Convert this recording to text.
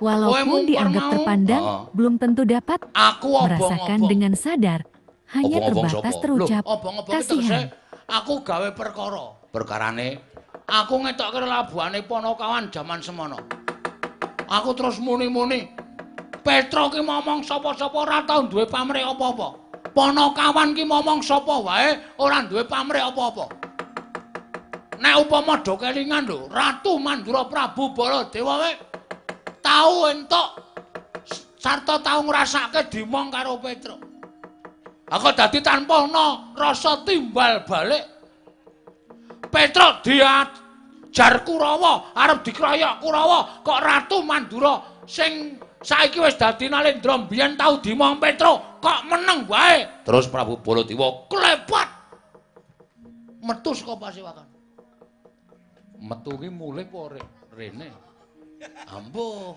Walaupun mungkur dianggap mau. Terpandang, belum tentu dapat Aku merasakan obong-obong. Dengan sadar, hanya Obong-obong terbatas sapa? terucap, Lho, obong-obong ki kasihan. Tegese aku gawe perkara. Perkarane aku ngetokke labuhane Panakawan jaman semono. Aku terus muni-muni. Petro ki momong sapa-sapa ora tau duwe pamrih apa-apa. Panakawan ki momong sapa wae ora duwe pamrih apa-apa. Nek upama do kelingan lho, Ratu Mandura Prabu Baladewa wae tau entuk sarta tau ngrasake dimong karo Petro. Aku dadi tanpa ana rasa timbal balik. Petro diajar Kurawa, arep dikroyok Kurawa, kok Ratu Mandura sing saiki wis dadi Nalendra mbiyen tau dimong Petro, kok meneng wae. Terus Prabu Baladewa klepat metu saka pasewakan. Metu ki mulih apa rene? Ambuh.